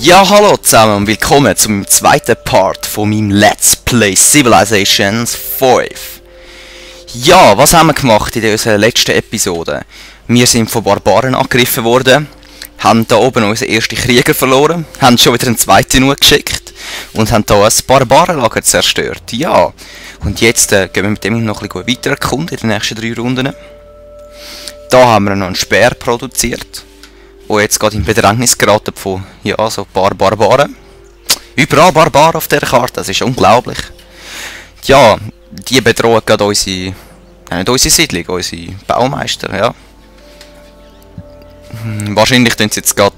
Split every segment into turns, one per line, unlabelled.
Ja, hallo zusammen und willkommen zum zweiten Part von meinem Let's Play Civilization 5. Ja, was haben wir gemacht in unserer letzten Episode? Wir sind von Barbaren angegriffen worden, haben da oben unseren ersten Krieger verloren, haben schon wieder einen zweiten geschickt und haben da ein Barbarenlager zerstört. Ja, und jetzt gehen wir mit dem noch ein bisschen weiter erkunden in den nächsten 3 Runden. Da haben wir noch einen Speer produziert, der jetzt gerade in Bedrängnis geraten von ja, so ein paar Barbaren. Überall Barbaren auf dieser Karte, das ist unglaublich. Ja, die bedrohen gerade unsere, nicht unsere Siedlung, unsere Baumeister, ja. Wahrscheinlich tun sie jetzt gerade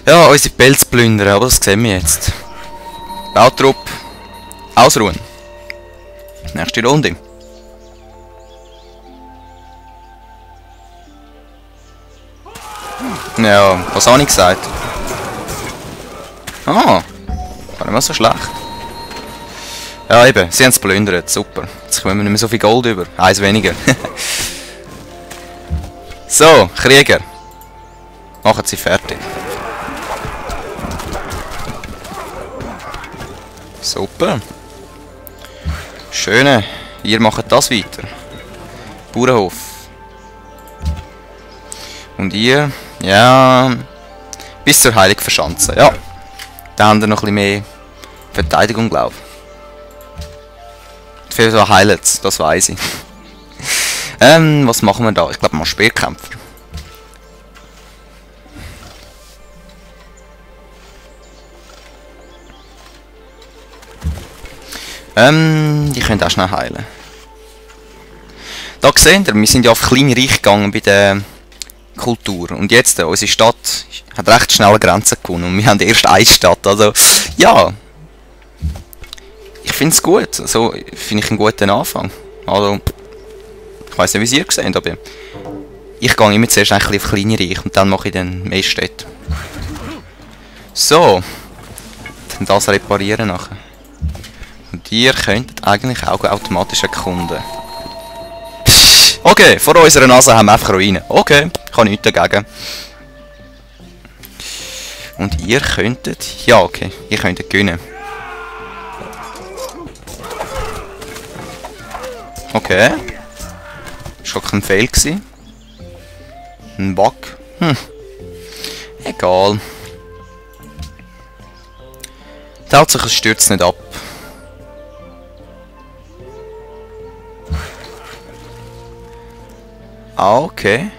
ja, unsere Pelze plündern, aber das sehen wir jetzt. Bautrupp, ausruhen. Nächste Runde. Ja, was habe ich gesagt? Ah, gar nicht mal so schlecht. Ja eben, sie haben es plündert, super. Jetzt kommen wir nicht mehr so viel Gold über, eins weniger. So, Krieger. Machen sie fertig. Super. Schöne, ihr macht das weiter. Bauernhof. Und ihr, ja, bis zur Heiligen Verschanze, ja. Da haben wir noch ein bisschen mehr Verteidigung, glaube ich. Für so Highlights, das weiß ich. Was machen wir da? Ich glaube mal Speerkämpfer. Die können auch schnell heilen. Da seht ihr, wir sind ja auf Kleinreich gegangen bei der Kultur. Und jetzt, unsere Stadt hat recht schnell eine Grenze gewonnen. Und wir haben erst eine Stadt. Also, ja. Ich finde es gut. So finde ich einen guten Anfang. Also, ich weiß nicht, wie Sie ihr seht, aber ich gehe immer zuerst ein bisschen auf Kleinreich und dann mache ich dann mehr Städte. So. Dann das reparieren nachher. Und ihr könntet eigentlich auch automatisch erkunden. Okay, vor unserer Nase haben wir einfach Ruinen. Okay, ich habe nichts dagegen. Und ihr könntet... Ja, okay, ihr könntet gewinnen. Okay. Das war kein Fail. Ein Bug. Egal. Die Hauptsache es stürzt nicht ab. Ah, okay.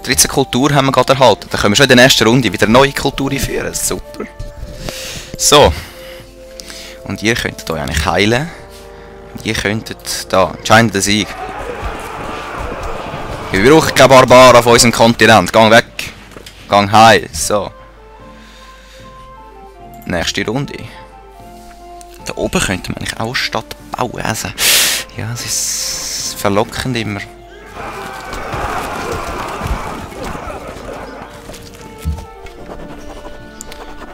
13 Kultur haben wir gerade erhalten. Dann können wir schon in der nächsten Runde wieder neue Kultur einführen. Super. So. Und ihr könntet euch eigentlich heilen. Und ihr könntet da anscheinend den Sieg. Wir brauchen keine Barbaren auf unserem Kontinent. Gang weg. Gang heil. So. Nächste Runde. Da oben könnte man eigentlich auch eine Stadt bauen. Also, ja, es ist verlockend immer.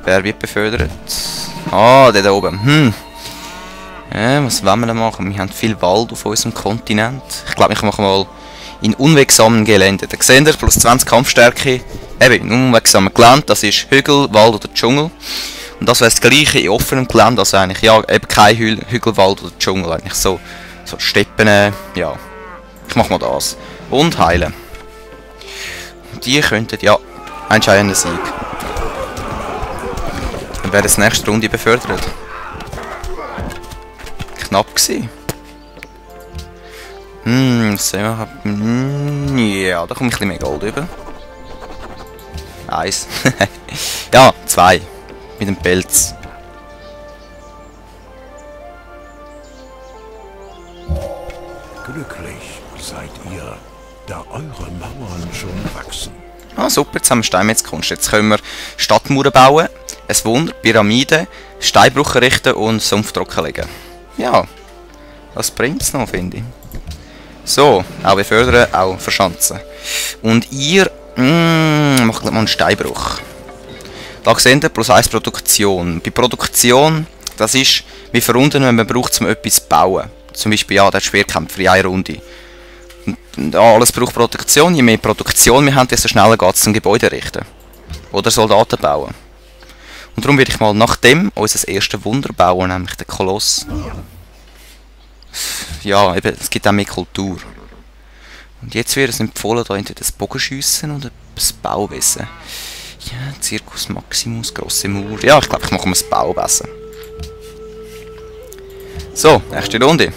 Wer wird befördert? Ah, der da oben. Ja, was wollen wir da machen? Wir haben viel Wald auf unserem Kontinent. Ich glaube, ich mache mal in unwegsamen Gelände. Da seht ihr, plus 20 Kampfstärke. Eben, in unwegsamen Gelände. Das ist Hügel, Wald oder Dschungel. Und das wäre das gleiche in offenem Gelände. Also eigentlich, ja, eben kein Hügel, Wald oder Dschungel. Eigentlich so Steppen, ja. Ich mache mal das. Und heilen. Und die könnten, ja, entscheidenden Sieg. Dann wäre das nächste Runde befördert. Knapp gewesen. Was soll ich machen? Ja, da komme ich ein bisschen mehr Gold über. 1. Ja, 2. Mit dem Pelz.
Glücklich seid ihr, da eure Mauern schon wachsen.
Ah, super, jetzt haben wir Steinmetzkunst. Jetzt können wir Stadtmauern bauen, ein Wunder, Pyramiden, Steinbruch errichten und Sumpf trockenlegen. Ja, das bringt es noch, finde ich. So, auch befördern, auch verschanzen. Und ihr macht mal einen Steinbruch. Da seht ihr, plus 1 Produktion. Bei Produktion, das ist wie verunten, wenn man braucht, um etwas zu bauen. Zum Beispiel, ja, der Speerkämpfer in einer Runde. Und alles braucht Produktion. Je mehr Produktion wir haben, desto schneller geht es zum Gebäude richten. Oder Soldaten bauen. Und darum werde ich mal nach dem unser erstes Wunder bauen, nämlich den Koloss. Ja, eben, es gibt auch mehr Kultur. Und jetzt wird es empfohlen, da entweder das Bogenschiessen oder das Bauwesen. Ja, Circus Maximus, grosse Mauer. Ja, ich glaube, ich mache mal das Bauwesen. So, nächste Runde.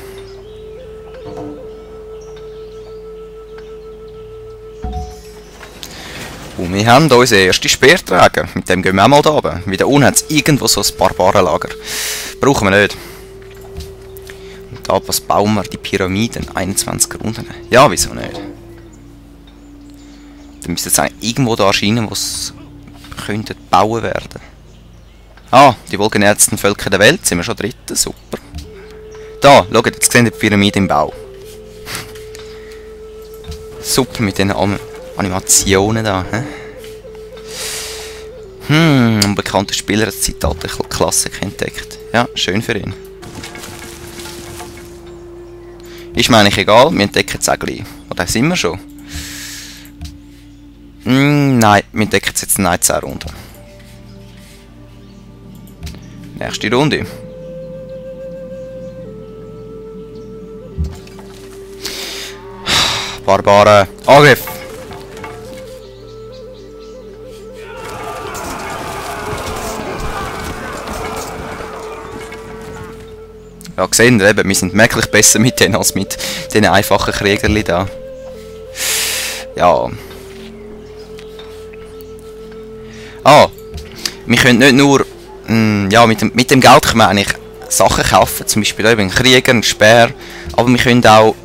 Und wir haben hier unseren ersten Speerträger. Mit dem gehen wir auch mal da oben. Wieder unten hat es irgendwo so ein Barbarenlager. Brauchen wir nicht. Und da was bauen wir? Die Pyramiden. 21 Runden. Ja, wieso nicht? Dann müsste es eigentlich irgendwo da erscheinen, wo es könnte bauen werden. Ah, die wohlgenährtesten Völker der Welt. Sind wir schon dritte. Super. Da, schaut, jetzt sehen wir die Pyramide im Bau. Super mit den Animationen da. Ein bekannter Spieler hat das Zeitalter Klassik entdeckt. Ja, schön für ihn. Ist mir eigentlich egal, wir entdecken es auch gleich. Oder sind wir schon? Nein, wir entdecken es jetzt in 10 Runden. Nächste Runde. Barbaren, Angriff! Ja, gesehen, eben, wir sind merklich besser mit denen als mit den einfachen Kriegerli da. Ja. Ah, wir können nicht nur, ja, mit dem Geld können wir eigentlich Sachen kaufen, zum Beispiel eben einen Krieger, einen Speer, aber wir können auch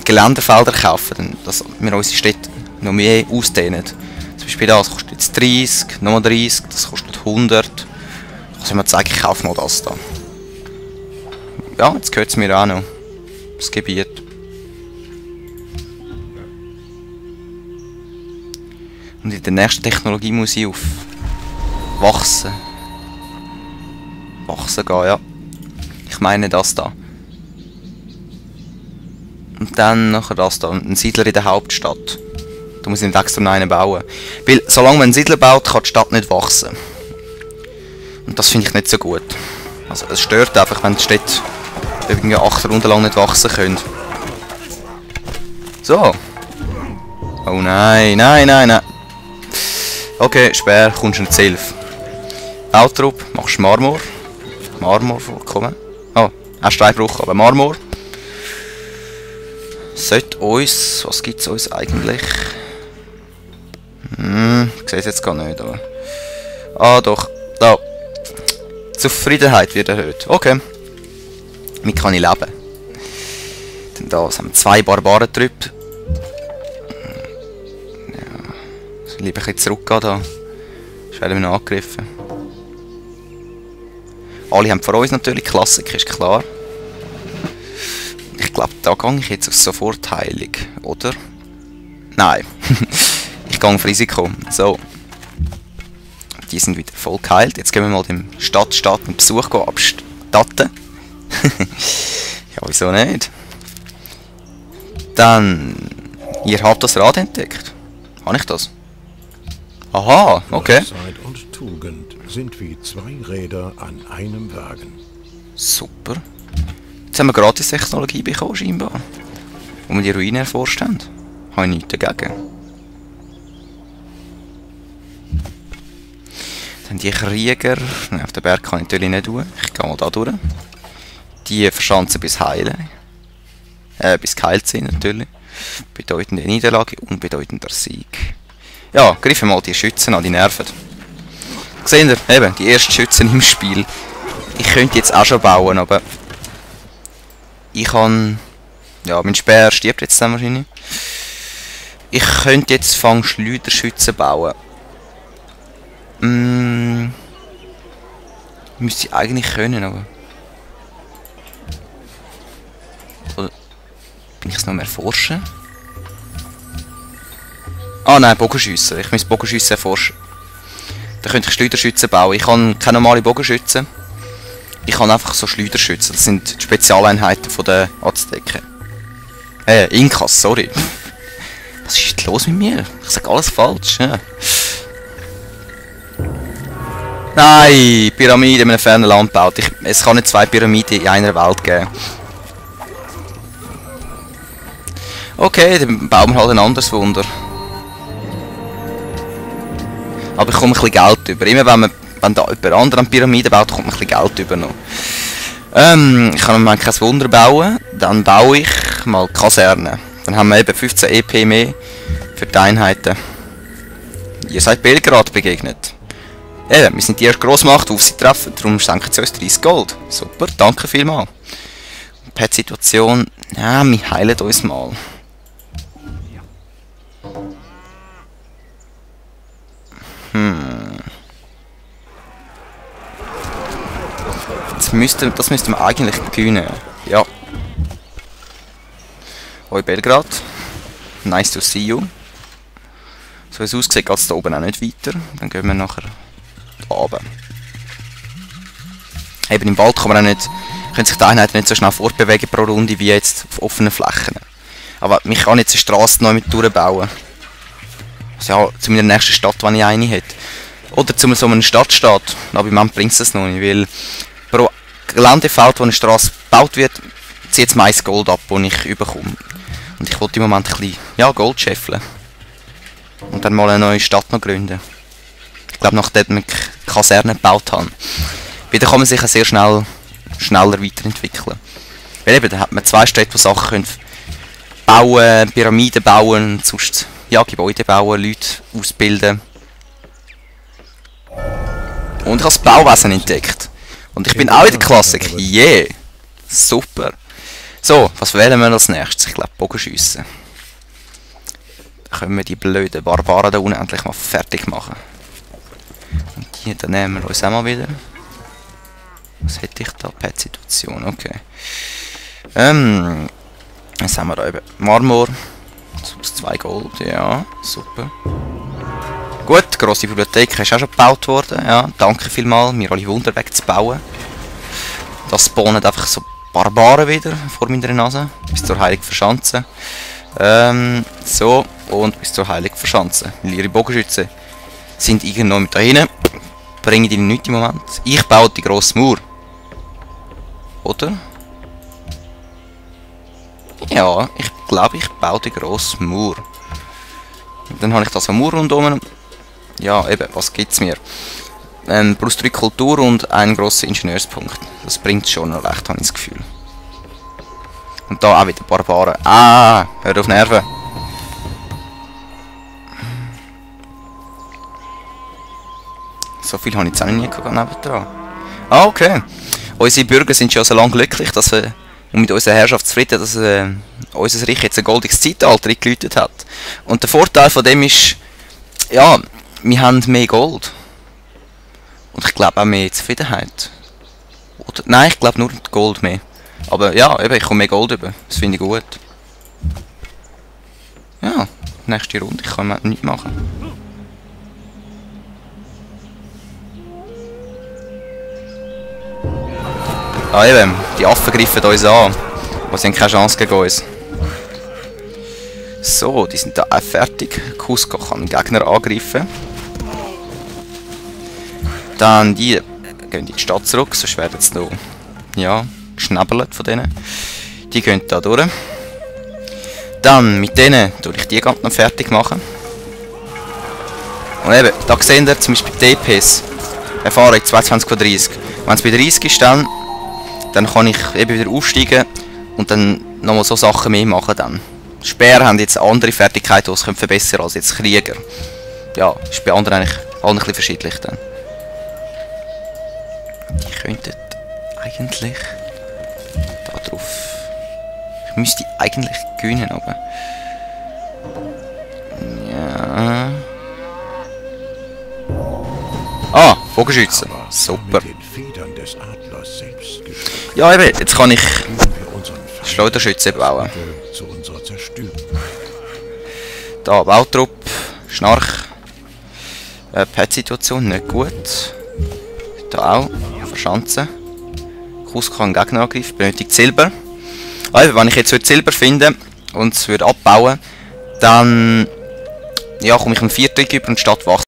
Geländefelder kaufen, dass wir unsere Städte noch mehr ausdehnen. Zum Beispiel das kostet jetzt 30, nochmal 30, das kostet 100. Also wir sagen, ich kaufe mal das da. Ja, jetzt gehört es mir auch noch. Das Gebiet. Und in der nächsten Technologie muss ich auf Wachsen. Wachsen gehen, ja. Ich meine das da. Und dann nachher das da. Ein Siedler in der Hauptstadt. Da muss ich nicht extra noch einen bauen. Weil solange man einen Siedler baut, kann die Stadt nicht wachsen. Und das finde ich nicht so gut. Also es stört einfach, wenn die Städte irgendwie 8 Runden lang nicht wachsen können. So. Oh nein, nein, nein, nein. Okay, Speer, kommst du ins 11. Bautrupp, machst Marmor. Marmor vorkommen. Oh, hast Steinbruch, aber Marmor. Sollte uns, was gibt es uns eigentlich? Ich sehe es jetzt gar nicht, aber... Ah doch, da. Zufriedenheit wird erhöht. Okay. Damit kann ich leben. Dann da haben wir 2 Barbarentrüppe. Ja. Lieber ein bisschen zurückgehen da. Sonst werden wir noch angegriffen. Alle haben vor uns natürlich Klassik, ist klar. Ich glaube, da gehe ich jetzt auf Sofortheilung, oder? Nein. Ich gehe auf Risiko. So. Die sind wieder voll geheilt. Jetzt gehen wir mal dem Stadtstaat einen Besuch abstatten. Ja, wieso nicht? Dann, ihr habt das Rad entdeckt. Habe ich das? Aha, okay.
Weisheit und Tugend sind wie 2 Räder an einem Wagen.
Super. Jetzt haben wir Gratis-Technologie bekommen, scheinbar. Wo wir die Ruine erforscht haben. Habe ich nichts dagegen. Dann die Krieger. Nein, auf den Berg kann ich natürlich nicht tun. Ich gehe mal da durch. Die verschanzen bis heilen. Bis geheilt sind natürlich. Bedeutende Niederlage, unbedeutender Sieg. Ja, greifen mal die Schützen an, die nerven. Seht ihr, eben, die ersten Schützen im Spiel. Ich könnte jetzt auch schon bauen, aber... Ich kann... Ja, mein Speer stirbt jetzt dann wahrscheinlich. Ich könnte jetzt Schleuderschützen bauen. Müsste ich eigentlich können, aber... Oder... Bin ich es noch mehr erforschen? Ah nein, Bogenschüsse. Ich muss Bogenschüsse erforschen. Da könnte ich Schleuderschützen bauen. Ich kann keine normale Bogenschützen. Ich kann einfach so Schleuderschützen. Das sind die Spezialeinheiten von der Azteken. Inkas, sorry. Was ist los mit mir? Ich sage alles falsch. Ja. Nein, Pyramide in einem fernen Land gebaut. Es kann nicht 2 Pyramiden in einer Welt geben. Okay, dann bauen wir halt ein anderes Wunder. Aber ich komme ein bisschen Geld über. Immer wenn da jemand andere Pyramiden baut, kommt man ein bisschen Geld über noch. Ich kann mir kein Wunder bauen. Dann baue ich mal Kaserne. Dann haben wir eben 15 EP mehr für die Einheiten. Ihr seid Belgrad begegnet. Eben, wir sind die erste Grossmacht, auf sie treffen, darum schenken sie uns 30 Gold. Super, danke vielmals. Pet-Situation, ja, wir heilen uns mal. Das müssten wir eigentlich gewinnen. Ja. Hoi Belgrad. Nice to see you. So wie es aussieht, geht es da oben auch nicht weiter. Dann gehen wir nachher runter. Eben im Wald kann man auch nicht, können sich die Einheiten nicht so schnell fortbewegen pro Runde wie jetzt auf offenen Flächen. Aber ich kann jetzt eine Straße neu mit durchbauen. Also ja, zu meiner nächsten Stadt, wenn ich eine hätte. Oder zu so einem Stadtstaat. Aber im Moment bringt es das noch nicht, weil pro Geländefeld, wo eine Straße gebaut wird, zieht es meist Gold ab, das ich überkomme. Und ich wollte im Moment ein bisschen, ja, Gold scheffeln. Und dann mal eine neue Stadt noch gründen. Ich glaube, nachdem ich Kasernen gebaut habe. Wieder kann man sich sehr schneller weiterentwickeln. Weil eben, da hat man 2 Städte, die Sachen können bauen, Pyramiden bauen, sonst ja, Gebäude bauen, Leute ausbilden. Und ich habe das Bauwesen entdeckt. Und ich bin auch in der Klassik. Yeah! Super! So, was wählen wir als nächstes? Ich glaube Bogenschiessen. Dann können wir die blöden Barbaren da unten endlich mal fertig machen. Und die, dann nehmen wir uns auch mal wieder. Was hätte ich da? Pet-Situation, okay. Was haben wir da eben? Marmor. 2 Gold, ja, super. Gut, grosse Bibliothek ist auch schon gebaut worden. Ja, danke vielmals, mir alle Wunder wegzubauen. Da spawnen einfach so Barbaren wieder vor meiner Nase. Bis zur Heiligen Verschanze. So, und bis zur Heiligen Verschanze. Weil ihre Bogenschützen sind irgendwo mit da hinten. Bringen die nichts im Moment. Ich baue die grosse Mauer. Oder? Ja, ich glaube, ich baue die grosse Mauer. Und dann habe ich da so eine Mauer rundherum. Ja, eben, was gibt es mir? Plus 3 Kultur und einen grossen Ingenieurspunkt. Das bringt schon noch recht, habe ich das Gefühl. Und da auch wieder Barbaren. Ah, hört auf Nerven. So viel habe ich jetzt auch nicht nebendran. Ah, okay. Unsere Bürger sind schon so lange glücklich, dass wir, und mit unserer Herrschaft zufrieden, dass unser Reich jetzt ein goldiges Zeitalter eingeläutet hat. Und der Vorteil von dem ist, ja, wir haben mehr Gold. Und ich glaube auch mehr Zufriedenheit. Oder, nein, ich glaube nur Gold mehr. Aber ja, eben, ich komme mehr Gold über. Das finde ich gut. Ja, nächste Runde, ich kann nichts machen. Ah eben, die Affen greifen uns an. Aber sie haben keine Chance gegen uns. So, die sind da auch fertig. Cusco kann den Gegner angreifen. Dann die gehen in die Stadt zurück, sonst werden sie noch, ja, geschnäbelt von denen. Die gehen da durch. Dann mit denen tue ich die ganz noch fertig machen. Und eben, da seht ihr zum Beispiel DPS. Erfahrung 22,30. Wenn es bei 30 ist, dann kann ich eben wieder aufsteigen und dann nochmal so Sachen mehr machen dann. Speer haben jetzt andere Fertigkeiten, die sie verbessern können als jetzt Krieger. Ja, ist bei anderen eigentlich auch ein bisschen verschiedentlich dann. Die könnten eigentlich da drauf. Ich müsste eigentlich gewinnen, aber. Ja. Ah, Bogenschützen. Super. Ja, eben, jetzt kann ich Schleuderschützen bauen. Da, Bautrupp, Schnarch. Pet-Situation, nicht gut. Da auch, Verschanzen. Cusco kann Gegner angreifen, benötigt Silber. Also, wenn ich jetzt Silber finde und es würde abbauen, dann ja, komme ich einen 4 über und die Stadt wächst.